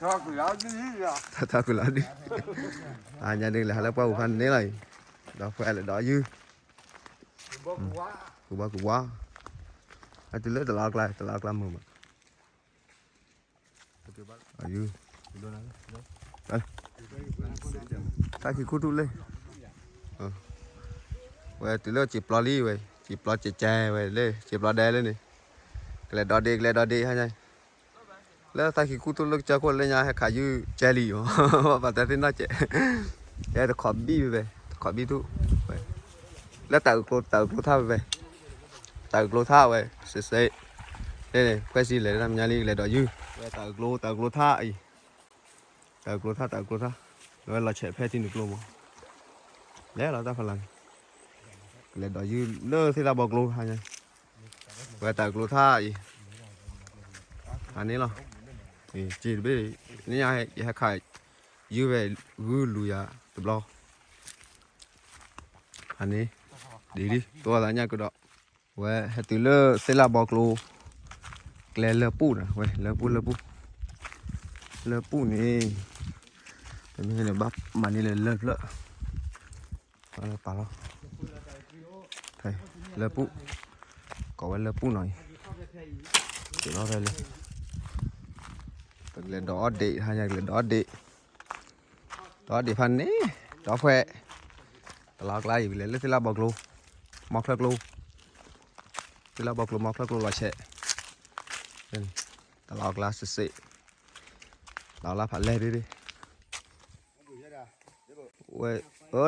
တၢ်ထီၣ်ကွံာ်လီၤဒုး, အါညါဒုး လဲၤဟးလၢပှၢ်ပူၤဖးန့ၣ်လီၤအံၤ, ဒီးဖဲလဲၤဒီးယုၢ်, ကူၣ်ဘၣ်ကူၣ်ဘၣ်, အတုၤလၢတလးအကျါ တလးအကျါမုာ်မး, ယုၢ်, တၢ်ခံခူထူၣ်လၢ ဝဲတုၤလၢစံာ်ပျီလံဝဲ, စံာ်ပျီကဲကဲဝဲလၢ စံာ်ပျီဒဲလၢန့ၣ်, ကလဲၤဒီးဒ့ ကလဲၤဒီးဒ့ဟါညါ လၢသးခံခူထူၣ်လၢကစၢၢ်ခိၣ်လၢညါဟဲခးယုၢ်ကဲလံမး, ပှၤတဲသ့ၣ်နီၣ်ကဲ, ဟဲတခီဘံၣ်ဖဲဖဲ, တခီဘံၣ်ထူၣ်ဖဲ, လၢတၢ်အုးကျိ တၢ်အုးကျိထၣ်ဖဲဖဲ, တၢ်အုးကျိထၣ်ဝဲ, စ့စ့, န့ၣ် ခွဲးစံလဲၤတၢ်မညါလံ ကလဲၤဒီးယုၢ်, ဝဲတၢ်အုးကျိ တၢ်အုးကျိထၣ်အံၤ, တၢ်အုးကျိထၣ် တၢ်အုးကျိထၣ်, လၢဝဲလီၤဆဲးဖဲထံနုာ်ကျိမး, လဲၤလီၤတၢ်ဖးလၢ်န့ၣ်, ကလဲၤဒီးယုၢ်လၢသ့ၣ်လၣ်ဘီကျိဟါညါ ဝဲတၢ်အုးကျိထၣ်အံၤ, အန့ၣ်လီၤ, က့တဘ့ၣ်, န့ၣ်ညါ ယဟဲခးယုၢ်ဖဲဂုၢ်လူၤယၤတဘျီ, အန့ၣ်, ဒ်လံ တိသးညါကဒီး, ဝဲဟဲတုၤလၢသ့ၣ်လၣ်ဘီကျိ, ကျဲလၢပူၣ်န့ၣ် ဝဲလၢပူၣ်လၢပူၣ်, လၢပူၣ်န့ၣ်, တမ့ၢ်န့ၣ်ဘၣ်မၤန့ၢ်လၢလၢဖျၢၣ်, ပာ်လီၤ လၢပူၣ်, ကိးဝဲလၢပူၣ်နီၤအံၤ, လီၤလၢ, ပကလဲၤဒီးအီၣ်ဒ့း ဟါညါကလဲၤဒီးအီၣ်ဒ့း, ဒီးအီၣ်ဒ့းဖးန့ၣ်, ဒီးဖဲ, တလီၤကျါအံၤ ပလဲၤလၢသ့ၣ်လၣ်ဘီကျိ, မီချၢကျိ, သ့ၣ်လၣ်ဘီကျိ မီချၢကျိလီၤဆဲး, တလီၤကျါစ့စ့, လီၤလၢဖးလဲၢ်ဘ့ၣ်ဘ့ၣ် ဝဲ,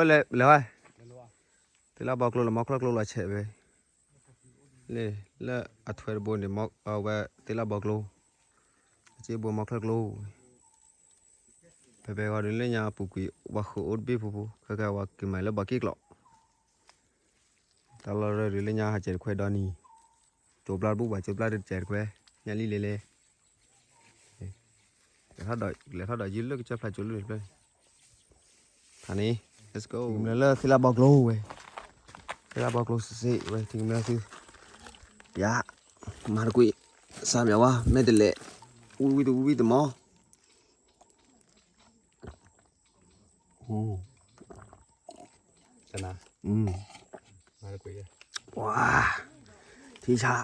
လဲၤဝဲ, သ့ၣ်လၣ်ဘီကျိလၢမီချၢကျိလီၤဆဲးဝဲ, လၢအထွဲတဘိန့ၣ် ဝဲသ့ၣ်လၣ်ဘီကျိ, အစ့ဘိမီချၢကျိ, ဖဲဖဲဂီၤဒုးလၢညါပူၤကွံာ် ပှၤဃုာ်အိၣ်တဘ့ၣ်ဖိဖိ ခဲကဲဝဲက့ၤမၤလၢဘီက့ၣ်ကျိး တၢ်လီၢ်ရၢဒုးလၢညါဟးစဲးတခွဲဒီနံၤ, ကၠိပျၢ်တဘူၣ်ဘၣ် ကၠိပျၢ်တစဲးတခွဲ, ညၣ်လံလဲၤလဲၤ, လဲၤထီၣ်ဒီးယုၢ်လၢကစၢၢ်ဖျါကၠိလၢန့ၣ်ဖျၢၣ်န့ၣ်, ဖးန့ၣ်, let's go, ထံကမျၢၢ်လၢသ့ၣ်လၣ်ဘီကျိဝဲ, သ့ၣ်လၣ်ဘီကျိစ့စ့ဝဲ ထံကမျၢၢ်သု, ယၤ, မၤတကွံာ်, စၢ်မၠးဝါ မ့ၢ်တလဲၤ, ဝံၣ်ဝံၣ်တဝံၣ်ဝံၣ်တမီၤ ကနၤ, ပှၤ, ထံဆး,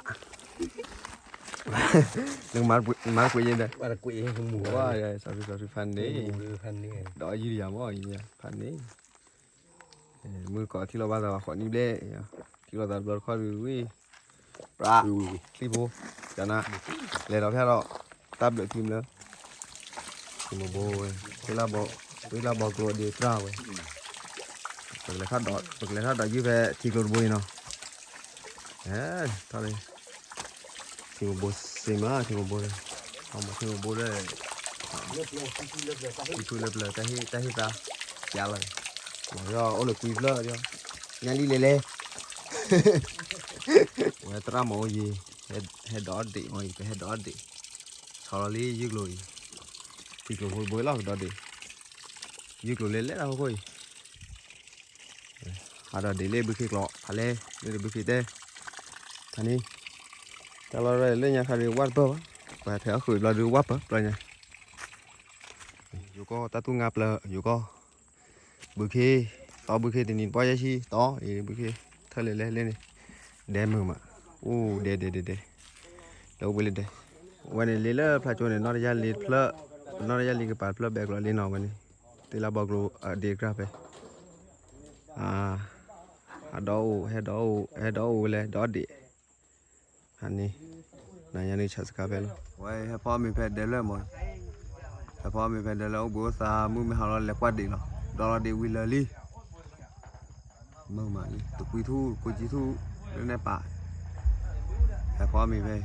နမၤကွံာ်ယဲဒီး, ကွံာ်, ဝါ, စီၤဖံစီၤဖံဖးန့ၣ်, ဒီးယုၢ်ယၤမ့ၢ်အံၤ, ဖးန့ၣ်, မုၢ်ကီးထံၣ်လိာ်ဘၣ်သးဘၣ်ဃိးနံၣ်ဘျဲၣ်, ထံၣ်လိာ်သးတဘျီတခီၣ်ဒုးဝံၣ် ပြး, ချံဖိ, ကနၤ, လဲၤဒီးဖဲဒီး, တၢ်ဘျုးထံကမျၢၢ်, ထံမိၢ်ဘိဝဲ, သ့ၣ်လၣ်ဘီကျိဒ့တြၢ်ဝဲ, ပကလဲၤထီၣ်ဒီးယုၢ်ဖဲထံကျိတဘိအံၤနီၤ, ထံမိၢ်ဘိစ့မး ထံမိၢ်ဘိ, ထံမိၢ်ဘိလၢ ထံဖုလၢပျၢၤ တၢ်ဟ့ၣ်သါ, ပျၢ်လီၤ, အိၣ်လၢကွံဖျၢၣ်, ညၣ်လံလဲၤလဲၤ, ဝဲသရၣ်မၤအိၣ်ယံၤ, ဟဲဒီးအီၣ်ဒ့းမ့ၢ်အံၤ ပဟဲဒီးအီၣ်ဒ့း, ဆီလီၤလံယုၢ်ကျိအံၤ, ထံကျိဖိတဘိလီၤကဒီးဒ့း, ယုၢ်ကျိလဲၤလဲၤတၢ်ဟီၣ်ခိၣ်အံၤ ဟးဒီးဒ့းလၢဘုခ့ကျိး ဖးလဲၢ် လၢဘုခ့တဲ, ဖးန့ၣ်, တၢ်လီၢ်လၢညါခါဒုးဝၣ်တပၢၢ်ဘၣ်, ပှၤဖဲအီၣ်ဃုာ်ဘျီဒုးဝၣ်ပၢၢ်ဘျီညါ, ယိၤကီၢ်တၢ်သူၣ်ငါပျၢၤ ယိၤကီၢ်, ဘုခ့, တီဘုခ့တနံၤတပီၢ်ယဲၢ်ဆံ တီအံၤဘုခ့, ထၢၣ်လဲၤလဲၤလဲၣ်န့ၣ်, ဒဲမုာ်မး, အိၣ်ဒဲဒဲဒဲဒဲ, လၢအိၣ်ဘှံးလၢဒဲ, ဝဲန့ၣ်လ့လၢဖျါကၠိန့ၣ် နီၢ်တယၢ်လ့တဖျၢၣ်, နီၢ်တယၢ်လ့ကပၤတဖျၢၣ်ဘဲကျိးလ့နီၤဝဲန့ၣ်, သ့ၣ်လၣ်ဘီကျိအဒ့တြၢ်ဖဲ ဟးဒီးအိၣ် ဟဲဒီးအိၣ် ဟဲဒီးအိၣ်ဝဲလဲၣ် ဒီးဒ့း, ဖးန့ၣ်, နၤညါန့ၣ်ဆးစခါဖဲလီၤ, ဝဲဟဲဖီမ့ၤဖဲဒဲလၢမး, ဟဲဖီမ့ၤဖဲဒဲလၢအိၣ်ဘှံးအိၣ်သါ မုၢ်မ့ၢ်ဟါလီၤလဲၤကွၢ်ဒ့းလီၤ, ဒီးလီၤဒ့းဝံၤလၢာ်လံ မုာ်မးလံ တကွံထူၣ် တကွံကံထူၣ် လၢနဲပာ်, ဟဲဖီအီၣ်မ့ၤဖဲ,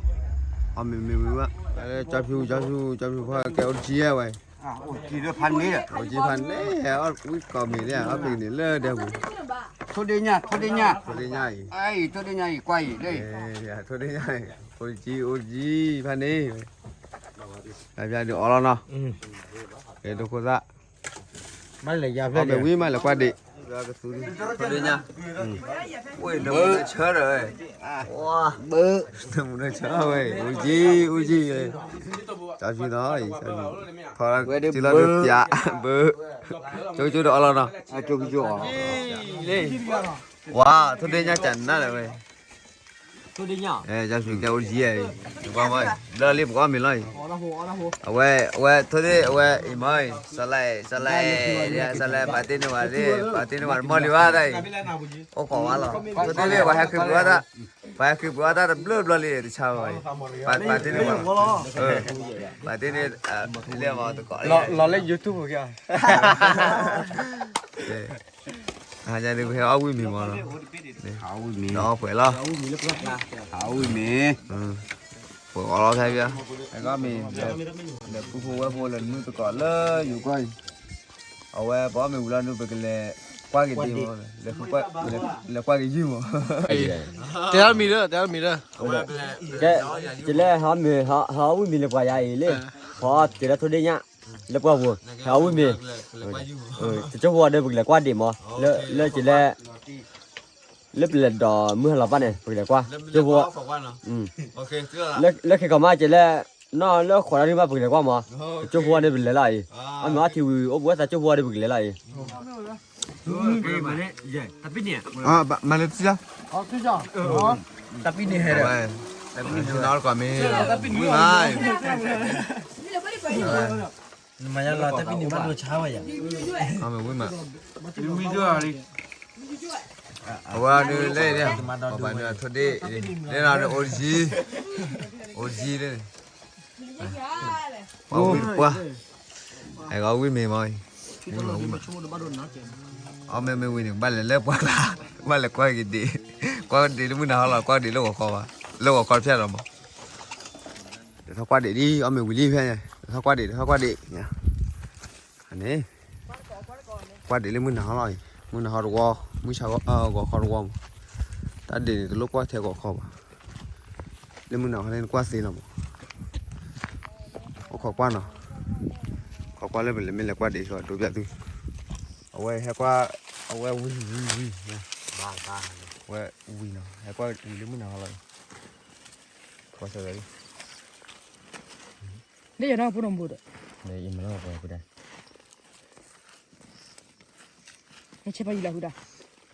အီၣ်မ့ၤမ့ၤဝံၤဘၣ်, ကၠီဖၠူ ကၠီဖၠူ ကၠီဖၠူဖီကဲအိၣ်တဆံယဲၢ်ဝဲ, အိၣ်တဆံဖးန့ၣ်, အိၣ်တဆံဖးန့ၣ် ဟဲအီၣ်ဝံၣ်ကိးမ့ၤန့ၣ် အီၣ်ပ့ၤန့ၣ်လၢဒဲပူၤ, ထိၣ်ဒ့ညါ ထိၣ်ဒ့ညါ, ထိၣ်ဒ့ညါအံၤ, အံၤ ထိၣ်ဒ့ညါအံၤ ကွၢ်အံၤလၢ ထိၣ်ဒ့ညါအံၤ အိၣ်တဆံ အိၣ်တဆံဖးန့ၣ်, ဖျါဒုးအီၣ်လီၤနီၤ, ဒိခိၣ်သၣ်, အီၣ်မ့ၤဝံၤမးလဲၤကွၢ်ဒ့း ကသူ, ဖိဒ့ညါ, ဝဲ, နမူနဆၢဒီးဝဲ, ဝါ, ဘၢ, နမူနဆၢဝဲ, အူကံ, အူကံ, ကၠီဖံနီၤ, ဖီ, ကလီၤဒုးပျး, ဘၢ, ကၠိကၠိဒီးအီလီၤနီၤ, ဝါ, ထိၣ်ဒ့ညါကနၣ်လၢဝဲ ကၠီဖံကအိၣ်ယံၤအံၤ, ဘျီလံပကအီၣ်မ့ၤလီၤအံၤ, အဝဲ, အဝဲထိၣ်ဒ့ အဝဲအံၤမ့ၢ်အံၤ, စီၤလဲ, စီၤလဲ, စီၤလဲ ပာ်တ့ၢ်န့ၢ်ဝဲလံ, ပာ်တ့ၢ်န့ၢ်ဝဲတမီၢ်လံဘၣ်တၢ်အံၤ, အိၣ်ခိးဝဲလီၤ, ထိၣ်ဒ့လံ ပှၤဟဲဃ့ပှ့ၤဝဲတၢ်, ပှၤဟဲဃ့ပှ့ၤဝဲတၢ်တဘျုးဘျီလံ တဆါဝဲ, ပာ်တ့ၢ်န့ၢ်ဝဲလီၤ, ပာ်တ့ၢ်န့ၢ်, လၢမတကိးလံ, လီၤလၢ YouTube က့ၤ ဟါညါဒုးပဟဲအီၣ်ဝံၣ်မ့ၤမ့ၢ်လီၤ, ဒီးအီၣ်ပှဲၤလီၤ, အီၣ်ဝံၣ်မ့ၤ, ပှဲၤအီၣ်လီၤဖဲ, ဟဲကီၢ်မ့ၤ, လဲၤဖူဖိဝဲဖိလၢမုၢ်တကိးလၢယိၤကီၢ်အံၤ, အဝဲပအီၣ်မ့ၤဝံၤလီၤဒုး ပကလဲၤကွၢ်က့ၤဒ့မ့ၢ်, လဲၤကွၢ်က့ၤယုၢ်မ့ၢ်, တဲအီၣ်မံၤဒီး တဲအီၣ်မံၤဒီး, ကဲ, ကလဲၤဟးမ့ၤ ဟးအီၣ်ဝံၣ်မ့ၤလၢပှၤယၤအံၤလံ, ဖီကလဲၤထိၣ်ဒ့ညါ လၢပှၢ်ပူၤ, ဟဲအီၣ်ဝံၣ်မ့ၤ, တကၠိဖိဒီးပကလဲၤကွၢ်ဒ့ၣ်မး, လၢကလဲၤ, လၢပလဲၤဒီးမုၢ်ဟါလီၤပၢ်န့ၣ် ပကလဲၤကွၢ်, ကၠိဖိ, လၢခဲကီးမးကလဲၤ, နီၢ်လၢဃိးတၢ်ဒုးမးပကလဲၤကွၢ်မး, ကၠိဖိဒီးပလဲၤလီၤအံၤ, အမ့ၢ်အီထံဝံၤ အိၣ်ဘှံးဝဲသးကၠိဖိဒီးပကလဲၤလီၤအံၤ မၤလၢတၢ်, တၢ်ပံန့ၣ်ဟဲဒီး, ဝံၤမး, နမၤယါလီၤတၢ်ပံန့ၣ်ဘၣ်ဒိဆါဝဲယၤ, ဝံၤမး, အဝဲဒုးလဲၣ်, ပှၤဘၣ်နုၤထိၣ်ဒ့, လဲၣ်နၤဒီးအိၣ်တယံၤ, အိၣ်တယံၤလၢ ပှၤဝံၤတပှၢ်, အဲၣ်ဂီၤဝံၣ်မ့ၤမး, ဝံၣ်မး, ဝံၣ်မး, အီၣ်မ့ၤမ့ၢ်ဝံၤန့ၣ် ဘၣ်လဲၤလၢပှၢ်ကျါ, ဘၣ်လဲၤကွၢ်က့ၤဒ့ၣ်, ကွၢ်ဒ့ၣ်လၢမုၢ်နၤဟီလီၤ, ကွၢ်ဒ့ၣ်လၢဂီၤခီဘၣ်, လၢဂီၤခီတဖျၢၣ်ဒီးမး, ဒ်ထီၣ်ကွၢ်ဒ့ၣ်ဒ် အီၣ်မ့ၤဝံၤလံဖဲ, ဒ်ထီၣ်ကွၢ်ဒ့ၣ် ဒ်ထီၣ်ကွၢ်ဒ့ၣ်, န့ၣ် ကွၢ်ဒ့ၣ်လၢမုၢ်နၤဟီလီၤအံၤ, မုၢ်နၤဟီတဝီ, မုၢ်ဆါ, ဂီၤခီတဝီမး, တၢ်ဒ့ၣ်န့ၣ် တလိၣ်ကွၢ်ထဲဂီၤခီဘၣ်, လၢမုၢ်နၤဟီန့ၣ် နကွၢ်သ့လီၤမး, အိၣ်ခိးကွၢ်နီၤ, ခိးကွၢ်လၢပလဲၤမ့ၢ်လဲၤကွၢ်ဒ့ၣ်ဆိ ဒိပျးသု, အဝဲဟဲကွၢ်, အဝဲဝံၤဝံၤဝံၤ, ဝဲဝံၤနီၤ, ဟဲကွၢ်ဝံၤလၢမုၢ်နၤဟီလီၤအံၤ, ကွၢ်ဆၢဝဲလံ လၢယနီၢ်ဖိနီၢ်ဘိဒီး, ဆဲးဖးယံာ်လီၤဖုဒါ,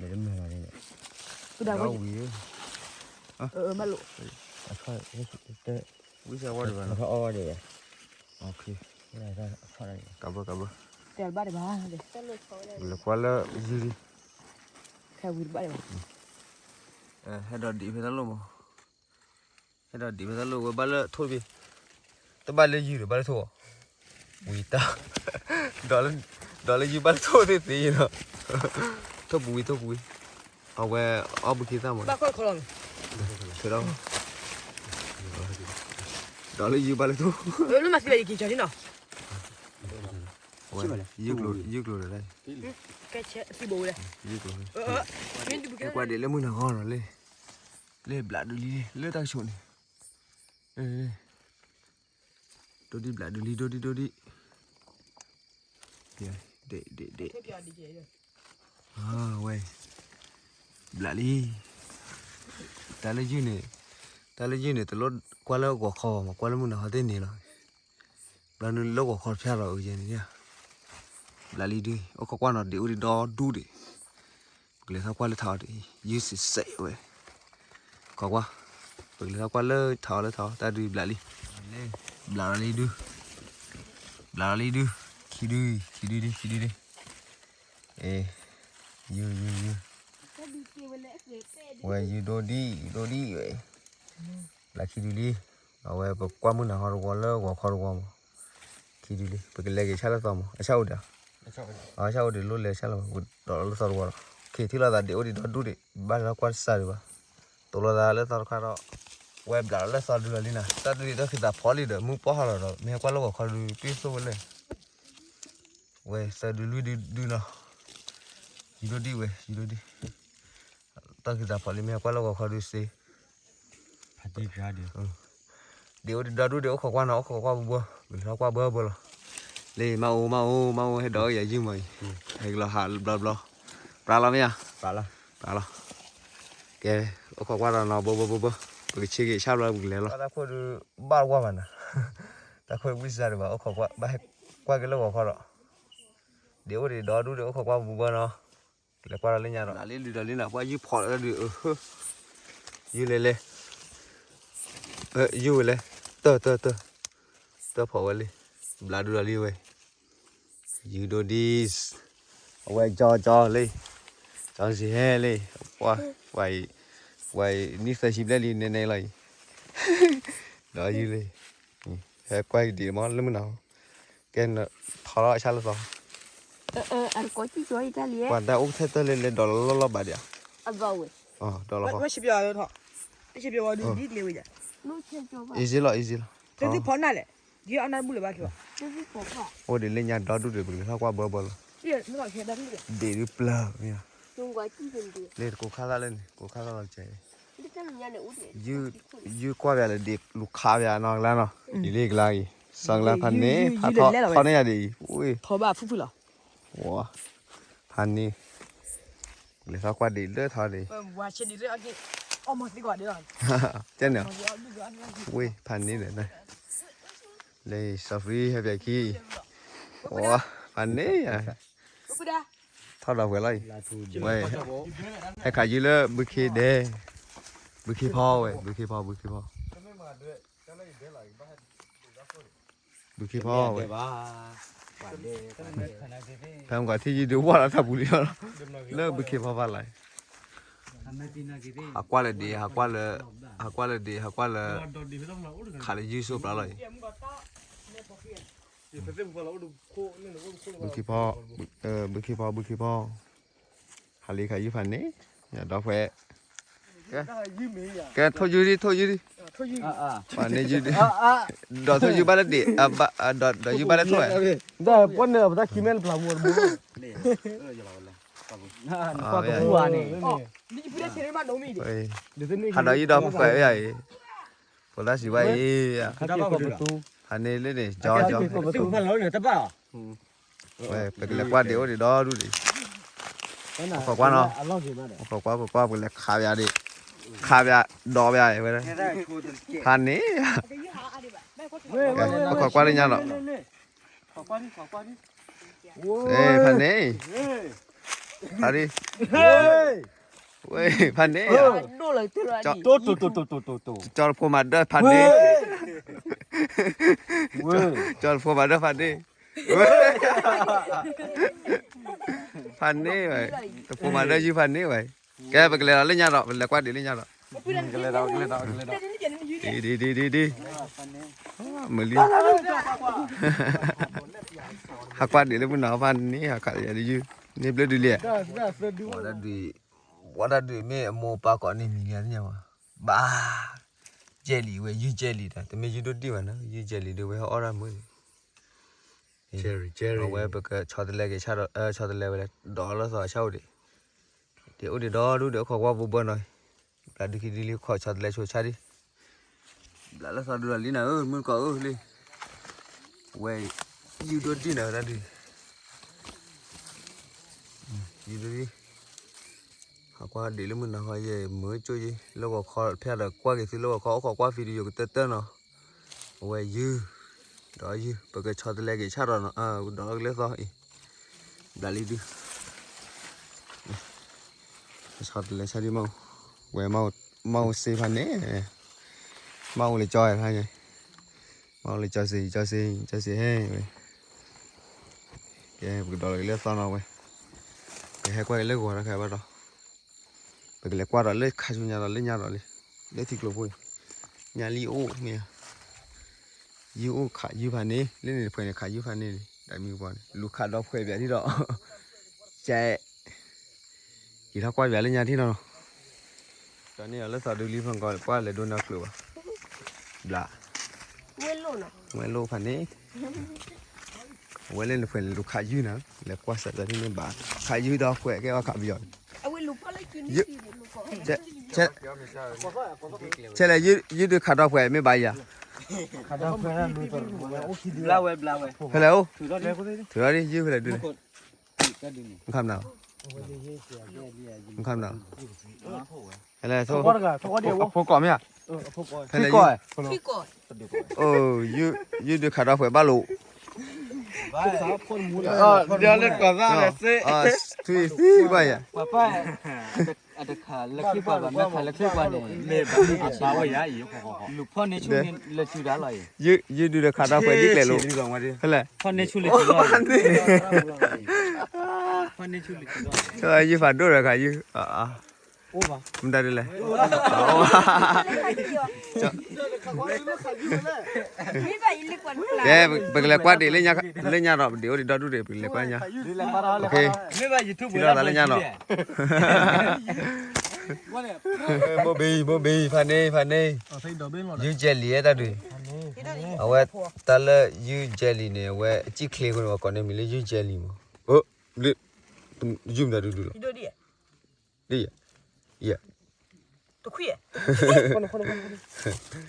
လၢမုၢ်လီၤန့ၣ်, ဖုဒါဝဲ, မ့ၢ်လိာ်, ဝံၣ်ဆၢဝါဒီးဘၣ်နီၤ, အီၣ်ဝဲဒီး, ကဘၢကဘၢ, တဲဘၣ်ဒံးဘၣ်, လဲၤကွၢ်လၢယုၢ်လံ, ခဲဝံၤတဘၣ်ဒံးဘၣ်, ဟဲဒီးဒံးဖဲတၢ်လိၣ်မး ဟဲဒီးဒံးဖဲတၢ်လိၣ်ဝဲဘၣ်လၢထိၣ်တဘ့ၣ်, တဘၣ်လၢယုၢ်ဒီးဘၣ်လၢထိၣ်, ဝံၤတၢ်, ဒီးလၢယုၢ်ဘၣ်လၢထိၣ်သ့သ့နီၤ, ထိၣ်ပူၤဝံၤ ထိၣ်ပူၤဝံၤ, အဝဲအီၣ်ဘုခ့သၣ်မး, ဒီးလၢယုၢ်ဘၣ်လၢထိၣ်, ဝဲ, ယုၢ်ကျိၤ, ကွၢ်ဒံးလၢမုၢ်နၤဟီနီၤလၢ, လၢဘျးဒုးလံ လၢတၢ်ကဆိးန့ၣ်, ဒိၣ်ဒံးဘျးဒုးလံ ဒိၣ်ဒံးဒိၣ်ဒံး, ဒ့ၣ်ဒ့ၣ်ဒ့ၣ်, ဝဲ, ဘျးလံ, တၢ်လၢယုၢ်န့ၣ်, တၢ်လၢယုၢ်န့ၣ် တလိၣ်ကွၢ်လၢဂီၤခီဘၣ်မး ကွၢ်လၢမုၢ်နၤဟီသ့န့ၣ်လီၤ, ဘျီန့ၣ်လၢဂီၤခီတဖျၢၣ်လီၤအုယဲန့ၣ်, ဘျးလံဒုး အိၣ်ခိးကွၢ်နီၤ ဒ့ၣ်အိၣ်ဒံးဒီဒူၣ်ဒံး, ပကလဲၤထီၣ်ကွၢ်လၢထးအီၤဒံး ယုၢ်စံးစဲးဝဲ, ခိးကွၢ်, ပကလဲၤထီၣ်ကွၢ်လၢထးအီၤလၢထးအီၤ တၢ်ဒုးဘျးလံ, ဘျးလီၤလံဒုး, ဘျးလီၤလံဒုး, ခံဒု, ခံဒုဒံး ခံဒုဒံး, အ့, ယုၢ်ယုၢ်ယုၢ်, ဝဲယုၢ်ဒိၣ်ဒံး ယုၢ်ဒိၣ်ဒံးဝဲ, ဘျးခံဒုလံ, အဝဲပကွၢ်မုၢ်နၤဟီတဝီလၢဂီၤခီတဝီမး, ခံဒုလံ ပကလဲၤက့ၤဆၣ်လၢသီမး အဆၣ်အိၣ်ဒံး, အဆၣ်အိၣ်ဒံးလိၣ်လဲၤဆၣ်လီၤ ပကဒီးလၢသီတဝီလီၤ, က့ၤထံၣ်လိာ်သးဒ့ၣ်အိၣ်ဒံးဒီဒူၣ်ဒံး ဘၣ်လၢကွၢ်တစၢ်ဒံးဘၣ်, တိၢ်လိာ်သးလၢသီတခါဒီး, ဝဲဘျးလီၤလၢသီဒုလီၤလံနၤ တၢ်ဒုးတၢ်ခံးသးဖီလံဒီး မုၢ်ပှၢ်ဟါလီၤဒီး မ့ၢ်ဟဲကွၢ်လၢဂီၤခီဒုး တ့ၢ်သိၣ်ဝဲလဲၣ် ဝဲသၢဒုလွံၢ်ဒုဒုနီၤ, ယုၢ်ဒိၣ်ဒံးဝဲ ယုၢ်ဒိၣ်ဒံး, တၢ်ခံးသးဖီလံ မ့ၢ်ဟဲကွၢ်လၢဂီၤခီဒုးစ့, ဒ့ၣ်အိၣ်ဒံးဒီဒူၣ်ဒံး အိၣ်ခိးကွၢ်နီၤ အိၣ်ခိးကွၢ်ဘှီဘှီ, ပကလဲၤထီၣ်ကွၢ်ဘှီဘှီလီၤ, လၢမၤအိၣ်မၤအိၣ်မၤအိၣ် ဟဲဒီးယၤယုၢ်မးအံၤ, ဟဲကလီၤဟးဘျီဘျီ, ပြးလီၤမ့ၢ်ဧါ, ပြးလီၤ, ကဲ, အိၣ်ခိးကွၢ်ဒီးနီၤ ဘိဘိဘိဘိ, ပကဆ့က့ၤဆၣ်ဘျီပကလဲၤလီၤ. တၢ်ခိၣ်ဒုးဘၣ်တဝၢ်ဘၣ်နၤ, တၢ်ခိၣ်ဝံၣ်စၢ်ဒံးဘၣ် အိၣ်ခိးကွၢ် ဘၣ်ဟဲကွၢ်က့ၤလၢဂီၤခီဒီး, ဒ်အိၣ်ဒံးဒီဒူၣ်ဒီး အိၣ်ခိးကွၢ်ဘိဘိနီၤ, လဲၤကွၢ်ဒီးလၢညါဒီး လၢလွံၢ်ဒီးလံနၤ ပှၤယုၢ်ဖီးလၢဒုး, ယုၢ်လဲၤလဲၤ, ယုၢ်ဝဲလဲၤ, တၢၢ်တၢၢ်တၢၢ်, တၢၢ်ဖီးဝဲလံ, ဘျးဒုးဒီးလံဝဲ ယုၢ်ဒိၣ်ဒံး, အဝဲကၠီကၠီလံ, ကၠီစံးဟဲလံ, ပှၤ, ပှၤအံၤ, နံၣ်သၢဆံဘျဲၣ်လံ နဲနဲလီၤအံၤ, ဒီးယုၢ်လံ, ဟဲကွၢ်ဒံးမးလၢမုၢ်နၤ, ကဲ, ထီထီၣ်အဆၣ်လၢသီ, ပှၤတၢ်အိၣ်ထဲတၢၢ်လၢလဲၤဒီးလီၤလီၤလီၤဘၣ်ဒံးဧါ, ဒီးလီၤ, အံၤစ့လီၤ အံၤစ့လီၤ, အိၣ်ဒံးလၢညါဒီဒူၣ်ဒီး ပကလဲၤထီၣ်ကွၢ်ဘၢဘၢလီၤ, ဒံးဒုးပျၢ်မ့ၢ်ဧါ, လၢတကိးခါသၣ်လၢန့ၣ် ကိးခါသၣ်လီၤကဲ, ယုၢ်ကွၢ်ပၠးလၢဒံးလူၤခးပၠးနီၢ်ကလါနီၤ, ယလံကလါအံၤ, စီၤကလါဖးန့ၣ် ဖးထီထီၣ်န့ၢ်ယၤဒံးအံၤ, ဖးန့ၣ်, လဲၤထီၣ်ကွၢ်ဒံးလၢထီဒံး, ကဲန့ၣ်, ဝ့ၢ်ဖးန့ၣ်ဒီး, လၢစီၤဖရံဟဲပၠးခံ, ဝဲ, ဖးန့ၣ်ယၤ, ထီၣ်ဒီးပှဲၤလီၤအံၤ, ဝဲ, ဟဲခးယုၢ်လၢဘုခ့ဒဲး, ဘုခ့ဖီဝဲ ဘုခ့ဖီ ဘုခ့ဖီ ဘုခ့ဖီဝဲ, ဖဲမ့ၢ်ကွၢ်ထံၣ်ယုၢ်ဒုးဝၢ်လီၤတၢ်ပူၤလံလီၤ, လၢဘုခ့ဖီဖးလၢ်, ဟးကွၢ်လၢဒံး, ဟးကွၢ်လၢ, ဟးကွၢ်လၢဒံး ဟးကွၢ်လၢ, ခးလၢယုၢ်ဆိပျၢ်လီၤအံၤ, ဘုခ့ဖီ, ဘုခ့ဖီ ဘုခ့ဖီ, ဟးလံခးယုၢ်ဖးန့ၣ်, ဒီးဖဲ, ကဲထိၣ်ယုၢ်ဒံး ထိၣ်ယုၢ်ဒံး, ဖးန့ၣ်ယုၢ်ဒံး, ဒီးထိၣ်ယုၢ်ဘၣ်လၢဒံး, ဒီးယုၢ်ဘၣ်လၢထိၣ်ဝဲ, ဒီးပှၤန့ၣ်ပတၢ်ခံမဲလၢပျၢ်မူတဘိ, ကွၢ်ကပူၤဧါန့ၣ်, ဟးဒီးယုၢ်ဒီးပှဲၤဝဲယၤအံၤ, ဖိသၣ်စံးဝဲအံၤ, ဖးန့ၣ်လၢန့ၣ် ကၠီကၠီ ဝဲ ပကလဲၤကွၢ်ဒံးအိၣ်ဒံးဒီဒူၣ်ဒံး, အိၣ်ခိးကွၢ်နီၤ, အိၣ်ခိးကွၢ် ခိးကွၢ် ပကလဲၤခးပၠးဒံး, ခးပၠးဒီးပၠးဝဲ, ဖးန့ၣ်, အိၣ်ခိးကွၢ်လၢညါဒီး, ဖးန့ၣ်, ဖးဒံး, ဝဲ ဖးန့ၣ်, ကၠီတဖိမၤဒၢၣ်ဖးန့ၣ်, ကၠီတဖိမၤဒၢၣ်ဖးန့ၣ်, ဖးန့ၣ်ဝဲ, တဖိမၤဒၢၣ်ယုၢ်ဖးန့ၣ်ဝဲ, ကဲပကလဲၤဒီးလၢညါဒီး ပလဲၤကွၢ်ဒံးလၢညါဒီး, ဒံးဒံးဒံးဒံးဒံး, မုၢ်လံ, ဟးကွၢ်ဒံးလၢမုၢ်နၤဖးန့ၣ် ဟးခးယၤဒုးယုၢ်, န့ၣ်ဘျၢဒုးလံ, ဝဲဒၣ်ဒုး, ဝဲဒၣ်ဒုးမ့ၢ်အမိၢ်ပၢ်ကိးန့ၣ်မံၤလံသ့ၣ်ညါဘၣ်, ဘၣ်, ကဲလံဝဲ ယုၢ်ကဲလံဒီး တမ့ၢ်ယုၢ်ဒိၣ်ဒံးဘၣ်နီၤ ယုၢ်ကဲလံဒုးဝဲဟဲအီၣ်တၢ်မုာ်န့ၣ်, အဝဲပကဆီတလဲက့ၤဆၣ်ဒီး ဆီတလဲဝဲလဲၣ် ဒီးလၢသီအဆၣ်အိၣ်ဒံး, ဒ်အိၣ်ဒံးဒီဒူၣ်ဒီး အိၣ်ခိးကွၢ်ဘိဘၢနီၤ, ဘျးဒုးခံဒုးလံ ခိးဆီတလဲဆိဆၣ်ဒံး, ဘျးလၢသီဒုးဒီးလံနၤဧၢ မုၢ်ကီၢ်ဧၢလံ, ဝဲ ယုၢ်ဒိၣ်ဒံးနၤဝဲဒၣ်ဒုး, ယုၢ်ဒိၣ်ဒံး, ဟးကွၢ်ဒံးလၢမုၢ်နၤဃီယဲၢ်မုာ်ကၠိယဲၢ် လၢဂီၤခီဖဲဒီး ကွၢ်က့ၤသုလၢဂီၤခီ အိၣ်ခိးကွၢ် video ကတၢၢ်တၢၢ်နီၤ, အဝဲယုၢ်, ဒီးယုၢ် ပကဆီတလဲက့ၤဆၣ်ဒီးနီၤ ဒီးလၢသီအံၤ, ဘျးလံဒုး, ဆီတလဲဆၣ်ဒံးမး, ဝဲ မၤအိၣ်စ့ဖးန့ၣ်, မၤအိၣ်လၢကၠီဖးန့ၣ်, မၤအိၣ်လၢကၠီစ့ ကၠီစ့ ကၠီစ့ဟဲဝဲ, ကဲ ပကဒီးလီၤက့ၤလၢသီနီၤဝဲ, ပဟဲကွၢ်က့ၤလၢဂီၤတခါဘၣ်ဒီး, ပကလဲၤကွၢ်ဒီးလၢခါဆူညါဒီးလၢညါဒီးလံ, လၢထံကျိဖိအံၤ, ညါလံအိၣ်မ့ၢ်ဧါ, ယုၢ်အိၣ်ခးယုၢ်ဖးန့ၣ် လၢန့ၣ်တဖှဲးန့ၣ် ခးယုၢ်ဖးန့ၣ်န့ၣ် တၢ်မံၤပှၤန့ၣ် လူၤခးဒီးဖှဲးပၠးဒံးဒီး, ကဲ က့ၤထီၣ်ကွၢ်ပၠးလၢညါထံၣ်နီၤနီၤ, ဒီးန့ၣ်အီၤလၢသီဒုလံဖီၣ်ကီး ကွၢ်လဲၤဒိနၢ်ကျၢၤဘၣ်, ဘျး, ဝဲလိၣ်ဖးန့ၣ်, အဝဲလၢနဖှဲးန့ၣ် လူၤခးယုၢ်နၤ, လဲၤကွၢ်စးပၠးထံၣ်န့ၣ်ဘၣ်, ခးယုၢ်ဒီးဖှဲးကဲဝဲခးပယီၤ, ဆဲးလဲၣ်, ယုၢ်ဒုးခးဒီးဖှဲးမ့ၢ်ဘၣ်ယၤ, ဖဲလဲၣ်အိၣ်, ထုးထီၣ်ဒ်ယုၢ်ဖဲလဲၣ်ဒုးလဲၣ်, ခးမနၤ, မ့ၢ်ခါမနုၤ, ဟဲလဲၣ်, အဖိကိးမ့ၢ်ဧါ, ဖဲလဲၣ်, ယုၢ်ဒုးခးဒီးဖှဲးဘၣ်လိာ်, ဒ်လၢကိးသးလဲၣ်, ထွံၣ်သံကွၢ်ယၤ အတခးလၢခံပှၤဘၣ်, မ့ၢ်ခးလၢခံပှၤန့ၣ် မ့ၢ်ဘၣ်မ့ၢ်ကဘၣ်ဝဲယၤအံၤ, လူၤဖီၣ်န့ၢ်ဆူၣ်န့ၣ်လၢစုဒၣ်လီၤအံၤ, ယုၢ်ဒုးဒီးခးဒီးဖှဲးဒ်ကျဲၤလိာ်, ဖဲလဲၣ်, ဖီၣ်န့ၢ်ဆူၣ်လၢစုလီၤ, ဖီၣ်န့ၢ်ဆူၣ်လၢစုလီၤ, ယုၢ်ဖးဒိၣ်ဒီးခးယုၢ်, မတၤဒ်လဲၣ် ကဲ, ပကလဲၤကွၢ်ဒံးလၢညါဒီး ပဒံးအိၣ်ဒံးဒီဒူၣ်ဒံး ပကလဲၤကွၢ်ညါ, ထံၣ်လိာ်သးလၢညါဒီး, မိၢ်ဘ့, မိၢ်ဘ့ ဖးန့ၢ် ဖးန့ၢ်, ယုၢ်ကဲလံၤတၢ်ဒုး, အဝဲတၢ်လၢယုၢ်ကဲလံၤန့ၣ် အဝဲအစံၣ်ချ့အဃိန့ၣ် ပှၤကိးန့ၢ်မံၤလၢယုၢ်ကဲလံၤမး, ယုၢ်မတၤဒုဒုလီၤ ယံာ်တခွံၣ်ဘၣ်, ကၠီန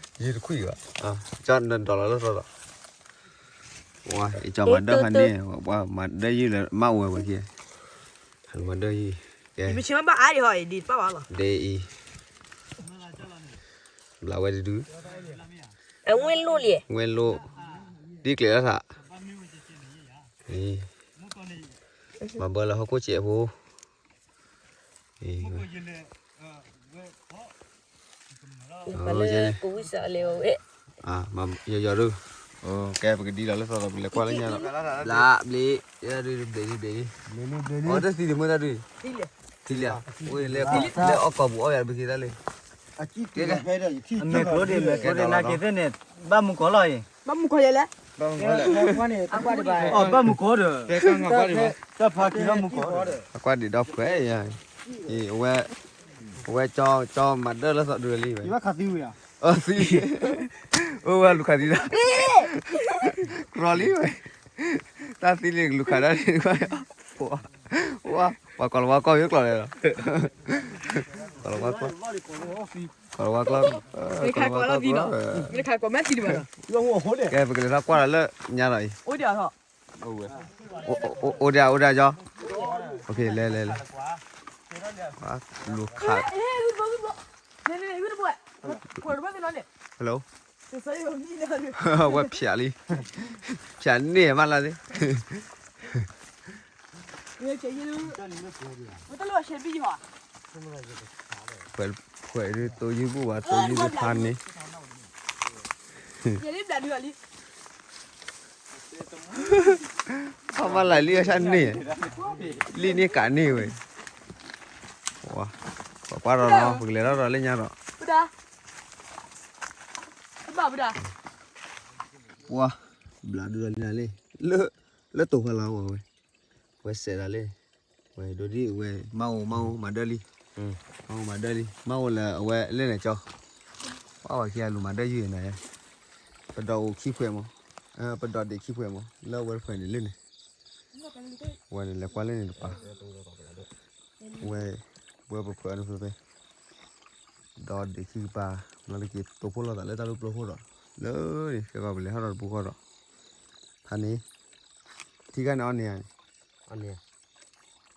ဒီးလီၤလၢသီဒီး, ကၠီမၤဒၢဖးန့ၢ်, မၤဒၢယုၢ်လၢမၤဝဲဝဲခံ, မၤဒၢယုၢ်, ကဲ, ဒ်အံၤ, ဘျးဝဲတဒု, ဝဲလိၣ်, ဒ်ကျဲၤလၢသး, မၤဘၢလၢဟီၣ်ခိၣ်စဲးဖိ ယယဒု, ကဲ ပကဒံလီၤလၢသီဒီး ပလဲၤကွၢ်လၢညါဒီး, ဘျးဘျ့, ဘျ့ဒံးဘျ့ဒံး, အတသံဒံးမ့ၢ်တၢ်ဒုး, ထံလံ, လၢအီၣ်ကိာ်ပူၤအီၣ်ယၤတဘျ့သ့တၢ်လံ, အမဲာ်ကျိဒံး မဲာ်ကျိဒံး နာ်က့ၤသ့ၣ်န့ၣ်, ဘၣ်မူကီၢ်လီၤအံၤ, ဘၣ်မူကီၢ်ယဲလဲၣ်, ဘၣ်မူကီၢ်, ဘၣ်မူကီၢ်ဒီး, တၢ်ဖးက့ၤဘၣ်မူကီၢ်ဒီး, အကွၢ်ဒံးဒီးဖှဲးယၤ, အဝဲ, အဝဲကၠီမၤဒၢလၢသီဒုလံ, ယဘၣ်ခးသံဝံၤဧါ, သံ, အိၣ်ဝဲလူၤခးသံတၢ်, ကြီလံဝဲ, တၢ်သံလံလူၤခးတၢ်လံ, ဝဲ, ပှၤကိးလီၤဝါကျီၢ်ယိကျီၢ်လဲၣ်လီၤ, ကိးလီၤဝါကျီၢ်, ကိးလီၤဝါကျီၢ်, ကဲ ပကလဲၤထီၣ်ကွၢ်ဒီးလၢညါဒီးအံၤ, အိၣ်ဒံး အိၣ်ဒံးကၠီ, လဲၤလဲၤလဲၤ, လူၤခး, hello, ဝဲဖျးလံ, ဖျးန့ၢ်မးလၢသ့ၣ် ဖှဲးဒုးတိယုၢ်ဘူၣ်ဘၣ် တိယုၢ်ဘူၣ်ဖးန့ၣ်, ဖးမးလၢလံအဆၣ်န့ၣ်, လံၣ်န့ၣ်ကးန့ၢ်ဝဲ, ပကွၢ်ဒီးနီၤ ပကလဲၤထီၣ်ဒီးလၢညါဒီး, ပှၤ, ဘျးဒုဒီးလံနၤလံ, လၢတိၤဖးလီၤဝဲ, ဝဲစဲးဒၣ်လံ, ဝဲဒိဒ်ဝဲ, မၤအိၣ် မၤအိၣ်မၤဒၢလံ, မၤအိၣ်မၤဒၢလံ မၤအိၣ်လၢအဝဲလၢန့ၣ်ကၠီ, ပှၤဝဲခံဂၤလူၤမၤဒၢယုၢ်နၤ, ပဒိးအိၣ်ခံဖှဲးမး, ပဒိးဒံးခံဖှဲးမး လၢအဝဲတဖှဲးန့ၣ်လၢန့ၣ်, ဝဲန့ၣ်လဲၤကွၢ်လၢန့ၣ်တပၤ, ဝဲ, ဝဲပဖှဲးအီၤတဖျၢၣ်ဖဲ ဒီးဒံးခံကပၤ, ဘျီတက့ၤတိၤဖှိၣ်လိာ်သးလၢတၢ်လူၢ်ပျိဖှိၣ်ဒီး, လၢန့ၣ် ကဲကီးပလဲၤဟီၣ်ဒီးတပူၤဃီဒီး, ဖးန့ၣ်, ထံခါန့ၣ်အီၣ်န့ၢ်ဧါန့ၣ်,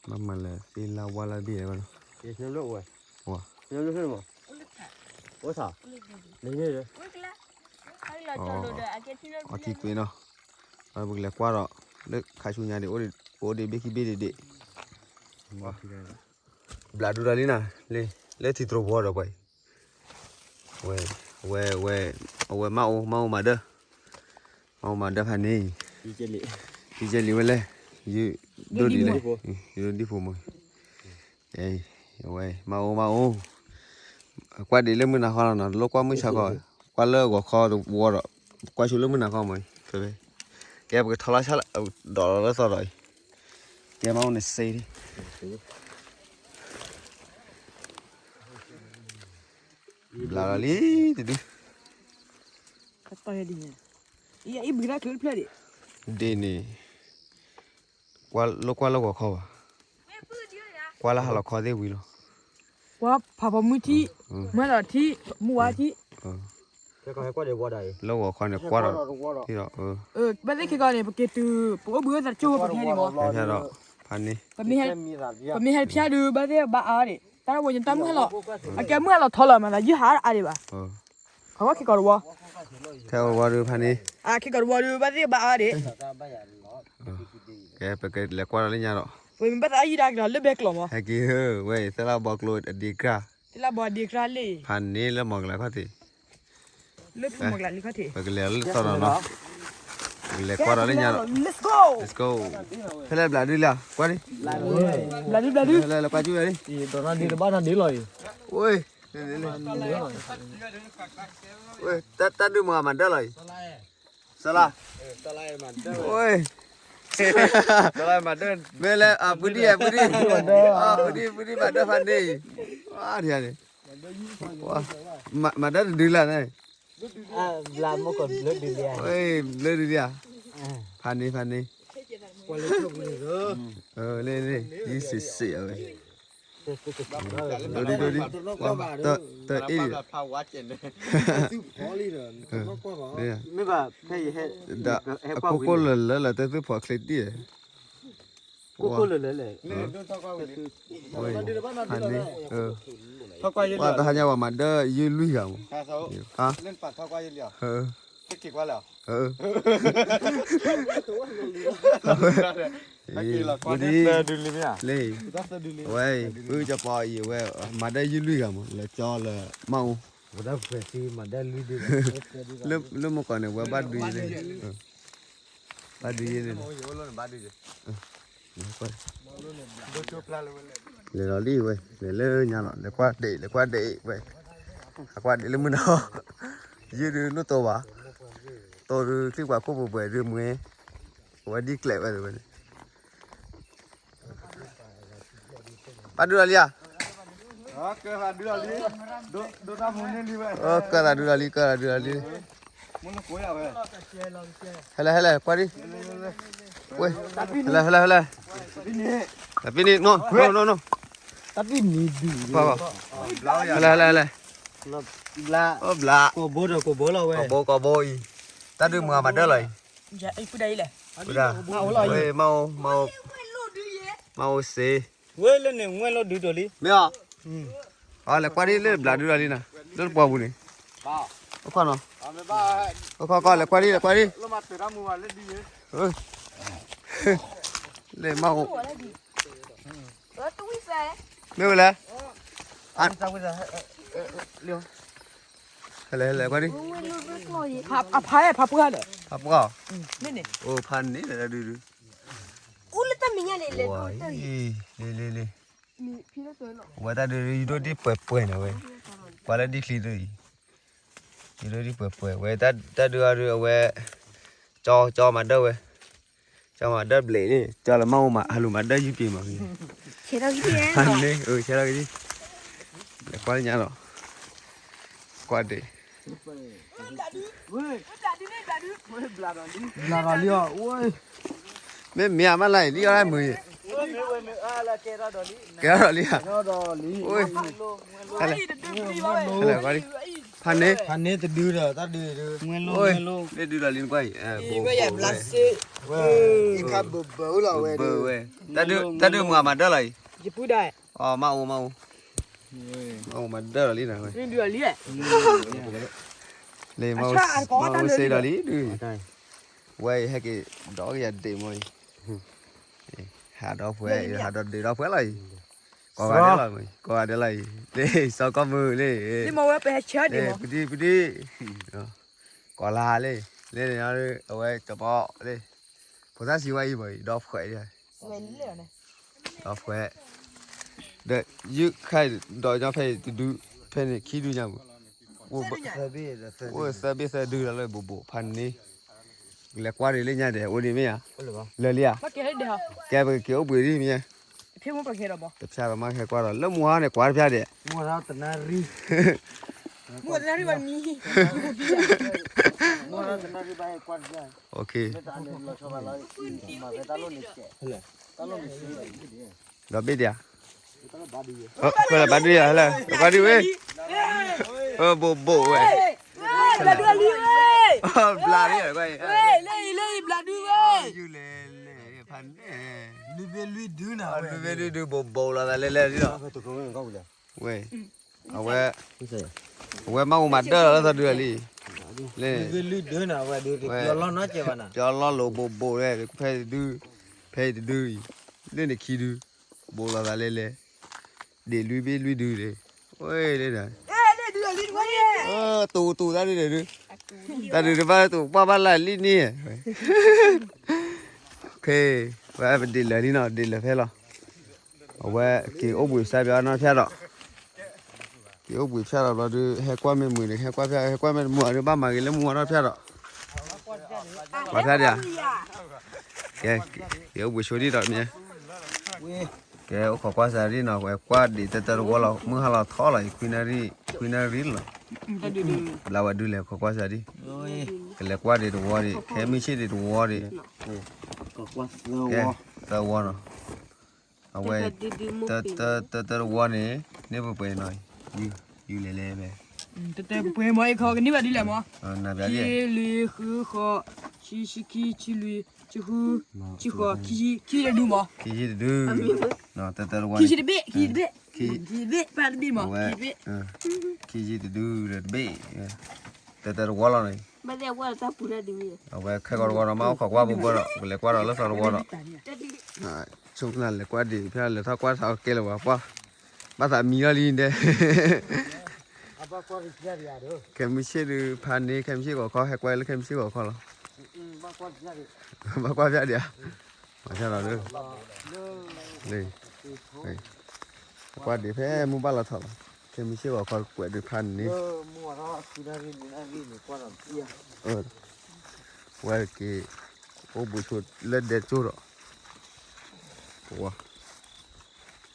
မၤမၤလၢသ့လၢဝါလၢဘ့ၣ်ဘၣ်နီၤ, အီထံကွ့နီၤ, ပကလဲၤကွၢ်ဒီး, လၢခါဆူညါဒံး, ပအိၣ်ဒံးဘ့ၣ်ခံဘ့ၣ်ဒံးဒံး, ဘျးဒူဒီးလံနၤ, လၢထံတြိာ်ဖိဒီးပှၤအံၤ, ဝဲ, ဝဲ, ဝဲ, အဝဲမၤအိၣ် မၤအိၣ်မၤဒၢ, မၤအိၣ်မၤဒၢဖးန့ၣ်, ယကဲလံာ်ဝဲလဲၣ်, ယဒိၣ်ဒံးလဲၣ်, ယဒိၣ်ဒံးဖိမး, အဝဲ, မၤအိၣ်မၤအိၣ်, ကွၢ်ဒံးလၢမုၢ်နၤခီလီၤနီၤ, တလိၣ်ကွၢ်မုၢ်ဆါခီ, ကွၢ်လၢဂီၤခီတဝီဒီး, ကွၢ်ဆူလၢမုၢ်နၤခီမး, ကဲပကထီလီၤဆၣ်, ဒီးလီၤလၢသီဒီးအံၤ, ကဲမၤအိၣ်န့ၣ်စ့, ဘျးလီၤလံတဒု, ဒ်န့ၣ်, လိၣ်ကွၢ်လၢဂီၤခီဘၣ်, ကွၢ်လၢဟါလီၤခီသ့ၣ်ဝံၤလီၤ, ကွၢ်ဖးဖီမုၢ်ထံ, မၢလီၤထံ, မုၢ်ဝါထံ, လၢဂီၤခီန့ၣ်ကွၢ်ဒီး, ဘၣ်သ့ၣ်ခဲကီးန့ၣ် ပက့ၤတုၤ ပအိၣ်ဘှံးအိၣ်သးကၠိဖိပကဟဲန့ၣ်မး, ဒီး ဖးန့ၣ်, ပမ့ၢ်ဟဲတဖျါဒုး ဘၣ်သ့ၣ်ဘၣ်အါဒံး, တၢ်ဝဲညတၢ်မုၢ်ဟဲလီၤ, အကဲမုၢ်ဟဲလီၤထီလီၤမး ယုၢ်ဟးအါဒံးဘၣ်, အဝဲခဲကီးတဝီ, ခဲကီးတဝီဒုး ဖးန့ၣ်, အခဲကီးတဝီဒုး ဘၣ်သ့ၣ်ဘၣ်အါဒံး, ကဲ ပကလဲၤကွၢ်ဒီးလၢညါဒီး, ပမ့ၢ်ဘၣ်သးအါယုၢ်ဒၣ်ကဒီးလၢဘဲကျိးမး, ဟဲက့ၤဧၢ, ဝဲအံၤ သၢလၢဘီကျိအဒ့ကရၢ်, သၢလၢဘီဒ့ကရၢ်လံ, ဖးန့ၣ်လၢမီၢ်ကလၤခီၣ်ထံး လၢဖုမီၢ်ကလၤလံခီၣ်ထံး, ပကလဲၤလၢသီနီၤနီၤ, ပကလဲၤကွၢ်ဒီးလၢညါဒီး, let's go, let's go, ဖဲလဲၣ်ဘျးဒုလံ, ကွၢ်ဒံး, ဘျးဒု ဘျးဒု, လဲၤကွၢ်ကၠူဝဲဒံး, ဒီးနၤဒံးတဘၣ်နၤဒံးလီၤအံၤ, ဝဲ, တၢ်ဒုးမၤမၤဒၢလီၤအံၤ, စလါ, ဝဲ, မ့ၢ်လဲၣ်, ပူၤဒံး ပူၤဒံး, ပူၤဒံး ပူၤဒံးမၤဒၢဖးန့ၣ်အံၤ, မၤဒၢတဒုလၢ်န့ၣ်, ဘျၢဒုလံဧါ, ဖးန့ၣ် ဖးန့ၣ်, လ့လ့, ယံစံးစံးအဝဲ, ဒိဒံဒိဒံ, တအ့ၣ်, မ့ၢ်ဘၣ်ဖဲယဟဲ, အခိၣ်ကိၣ်လၢာ်လၢာ်လၢတသုဖီၣ်ချ့တံၢ်, ကိၣ်ကိၣ်လၢာ်လၢာ်လဲၣ်, ဖးန့ၣ်, ပှၤတဟါညါပှၤမၤဒၢယုၢ်လွံၢ်ဂၤမး, လ့, ဝဲအံၤ ဖုကၠီပီအံၤ အဝဲမၤဒၢယုၢ်လွံၢ်ဂၤမး လၢကၠီလၢမၤအိၣ်, လၢမုၢ်ကီၢ်န့ၣ် ဝဲဘၣ်ဒုးယဲန့ၣ်, ဘၣ်ဒုးယဲန့ၣ်, လဲၤလီၤလံဝဲ, လဲၤလၢညါလီၤ လဲၤကွၢ်ဒံး လဲၤကွၢ်ဒံးဝဲ, ဟးကွၢ်ဒံးလၢမုၢ်နီၤ, ယုၢ်ဒုးလိၣ်တိၢ်ဘၣ်, တိၢ်ဒုးချံကွၢ်ခိၣ်ပှဲၤပှဲၤဒုးမွဲ, အဝဲဒ်ကျဲးဝဲဒၣ်ဝဲန့ၣ် ဘၣ်ဒုးလီၤလံဧါ, ကၢသးဒုးလီၤလံ, ကၢသးဒုးလီၤလံ, ဟဲလဲၣ် ဟဲလဲၣ် ကွၢ်ဒံး, ဝဲ, ဟဲလဲၣ် ဟဲလဲၣ် ဟဲလဲၣ်, တၢ်ပံနံၤ, တၢ်ပံနံၤဒုး, ဟဲလဲၣ် ဟဲလဲၣ် ဟဲလဲၣ်, ဘျး, ကိးဘိဒီးကိးဘိလီၤဝဲ, ကိးဘိ ကိးဘိအံၤ, တၢ်ဒုးမၤမၤဒၢလီၤအံၤ, မၤအိၣ်, မၤအိၣ်, မၤအိၣ်စ့, ဝဲလၢန့ၣ် ဝဲလိၣ်ဒုးဒိးလံ, မ့ၢ်အီၤ, အလဲၤကွၢ်ဒံးလၢဘျးဒုးလီၤလံနီၤ, လၢတပှီၤပူၤန့ၣ်, အိၣ်ခီနီၤ, အိၣ်ခီကီ လဲၤကွၢ်ဒံး လဲၤကွၢ်ဒံး, လဲၤမၤအိၣ်, မ့ၢ်ဝဲလဲၣ်, လဲၤလဲၤကွၢ်ဒံး, အဖါ ဖါပှၢ်ဒီး ဖါပှၢ်, အိၣ်ဖါန့ၣ်လၢဒုးဒုး, လ့လ့လ့, ဝဲတၢ်ဒုးဒုး ယဒိၣ်ဒံးပှဲၤပှဲၤန့ၣ်ဝဲ, ကွၢ်လၢဒ်ချံဒုးအံၤ, ယဒိၣ်ဒံးပှဲၤပှဲၤဝဲ, တၢ်ဒုးအီၤဒုး အဝဲ, ကၠီ ကၠီမၤဒၢဝဲ, ကၠီမၤဒၢဘျဲးန့ၣ် ကၠီလၢမၤအိၣ်မး ဟးလူၤမၤဒၢယုၢ်ပ့ၤမး, န့ၣ် ဆဲးထီၣ်က့ၤဒံး, လဲၤကွၢ်လၢညါလီၤ, ကွၢ်ဒံး, ဘျးလီၤလံအီၤ, မ့ၢ်မ့ၢ်အမၤလၢအံၤ ဒ်အီၤမုာ်, ကဲထီၣ်ဒီးလံဧါ, ဖါန့ၣ်, ဖါန့ၣ်တဒုဒီး တၢ်ဒုးဒုး, မ့ၢ်ဒုးဒီးလံနကွၢ်အံၤ, ဘၢဝဲ, တၢ်ဒုးမၤမၤဒၢလီၤအံၤ, အီ မၤအိၣ် မၤအိၣ်, မၤအိၣ်မၤဒၢလီၤလံနၤဝဲ, လၢမၤအိၣ်စ့ဒီးလံဒုး, ဝဲအံၤဟဲက့ၤဒီးကယၤဒ့ၣ်မးအံၤ, ဟးဒီးဖှဲး, ဟးဒီးဒ့ၣ်ဒီးဖှဲးလီၤအံၤ, ကိးဂၤဒဲးလီၤ, ကိးဂၤဒဲးလီၤအံၤ, လၢစီၤကီၢ်မုၢ်လၢ, ပဒံပဒံ, ကိးလါလၢ, လၢန့ၣ်အဝဲကပီၤလၢ, ဖိသၣ်စံးဝဲအံၤဘၣ်အံၤ ဒီးဖှဲး, ဒီးဖှဲး, ဒီးယုၢ်ခါအံၤ ဒီးညီဖဲအံၤတဒု, ဖဲန့ၣ်ခံဒုညါပူၤ, အိၣ်သၢဘ့ၣ်သၢဒုလီၤလၢဘိးဘိးဖးန့ၣ်, လဲၤကွၢ်ဒံးလၢညါဒဲး အိၣ်ဒံးမ့ၢ်ဧါ, လၢာ်လံဧါ, ကဲပက့ၤအိၣ်ဘှံးဒံးမ့ၢ်ဧါ, တဖျါလီၤမး ဟဲကွၢ်ဒီး လၢမုၢ်ဟါန့ၣ် ကွၢ်တဖျါဒဲး, မုၢ်တနၣ်ရံၣ်, ဒီးဘ့ၣ်ဒံးဧါ, ဘၣ်ဒုးယၤ, ဘိးဘိးဝဲ, ဘျးဒုးလံဝဲ, ဘျးဒုးဝဲ, လၢအံၤ လၢအံၤ ဘျးဒုးဝဲ, ယုၢ်လဲၤလဲၤ လွံၢ်ဘ့ၣ်လွံၢ်ဒုနၤ, လွံၢ်ဘ့ၣ်လွံၢ်ဒု ဘိးဘိးလီၤသးလဲလဲလံလီၤ, ဝဲ, အဝဲ, အဝဲမၤအိၣ်မၤဒၢလီၤလၢသီဒုလီၤလံ, လွံၢ်ဘ့ၣ်လွံၢ်ဒုနၤ, ဝဲဒုးပျီလီၤနီတစဲးဘၣ်နၤ, ပျီလီၤလိာ်ဘိးဘိးလဲၣ်, ဖဲတဒု, ဖဲတဒုအံၤ, လၢန့ၣ်ခံဒု, ဘိးလီၤသးလဲလဲ ဒ့ၣ်လွံၢ်ဘ့ၣ်လွံၢ်ဒုဒ့ၣ်, ဝဲလၢဒၣ်, တိၢ်တိၢ်တၢ်ဒုဒၣ်ဒု, တၢ်ဒုးတဘၣ်တိၢ်ပှၢ်ဘၣ်လၢလံန့ၣ်, ဖဲ, ဝဲပဒ့ၣ်လၢာ်လံနီၤ, ဒ့ၣ်လၢာ်ဖဲလီၤ, အဝဲက့ၤအိၣ်ဘှံးစါပျီနီဖျါဒီး, က့ၤအိၣ်ဘှံးဖျါဒီးဘျီဒုး ဟဲကွၢ်မ့ၢ်မုာ်န့ၣ် ဟဲကွၢ်ဖျါ ဟဲကွၢ်မ့ၢ်တမုာ်ဒီး ဘၣ်မၤဂ့ၤလၢမုၢ်ဝါနီဖျါဒီး, ကွၢ်ဖျါဒံးဧါ, ကဲ, က့ၤအိၣ်ဘှံးဆိဒံးဒီးမ့ၢ် ကဲ အိၣ်ခိးကွၢ်စၢ်ဒံးနီၤ, ဝဲကွၢ်ဒံးတၢတၢတဝီလီၤ, မုၢ်ဟါလီၤထီလီၤအံၤ ခွံနၣ်ရံၣ်, ခွံနၣ်ရံၣ်လီၤ, ဘျါဝဲဒုးလဲၤခိးကွၢ်စၢ်ဒံး, ကလဲၤကွၢ်ဒံးတဝီဒံး, ခဲမုၢ်ဆ့ၣ်ဒံးတဝီဒံး, ကဲ, သၢဝီနီၤ, အဝဲ, တၢတၢတဝီန့ၣ်, န့ၣ်ပှဲၤပှဲၤနီၤ, ယူၤလဲၤလဲၤဖဲ, တၢတၢပှဲၤမ့ၢ် အခီကန့ၢ်ဘၣ်ဒ်လဲၣ်မး, နဘၣ်ဒ်, ခံလွံၢ်ဃုဃိး, ခံဆံခံ ခံလွံၢ်, ခံဃု, ခံဃိး, ခံဆံတဒုမး, ခံဆံတဒု, တၢတၢတဝီန့ၣ်, ခံဆံတဘ့ၣ်, ခံဆံတဘ့ၣ်, ခံဆံတဘ့ၣ်, ပၢ်တဘ့ၣ်မး, ခံဆံတဒုဒီးတဘ့ၣ်, တၢတၢတဝီလီၤန့ၣ်, အဝဲခဲကီတဝီဒီး မ့ၢ်အိၣ်ခိးကွၢ်ပူၤပူၤဒီး ကလဲၤကွၢ်ဒီးလၢသီတဝီဒီး, ဆိကမိၣ်လဲၤကွၢ်ဒံးဖဲလဲၤထီၣ်ကွၢ်ထီၣ်ကဲလၢၤဘၣ်ပှၢ်, ဘၣ်သးမံလီၤလံဒဲး, ခဲမုၢ်ဆ့ၣ်ဒုးဖးန့ၢ် ခဲမုၢ်ဆ့ၣ်ဂီၤခီ ဟဲကွၢ်လၢခဲမုၢ်ဆ့ၣ်ဂီၤခီလီၤ, ဘၣ်ကွၢ်ဖျါဒံးဧါ, ဘၣ်ဆၣ်လီၤဒုး, ကွၢ်ဒံးဖဲမုၢ်ဘၣ်လီၤထီၣ်လီၤ, ခဲမုၢ်ဆ့ၣ်ဂီၤခီကွဲးဒုးဖးန့ၢ်, ဝဲက့ၤ, အိၣ်ဘှံးဆိလၢဒဲကၠိဒီး, ပဝါ,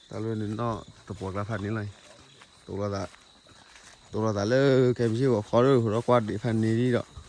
တၢ်လၢနနီၢ်တပှီၤကျါဖးန့ၢ်လီၤ, တိၢ်လီၤသး, တိၢ်လီၤသးလၢခဲမုၢ်ဆ့ၣ်ဂီၤခီဒီး ဟိးထီၣ်ကွၢ်ဒံးဖးန့ၢ်ဒံးဒီး,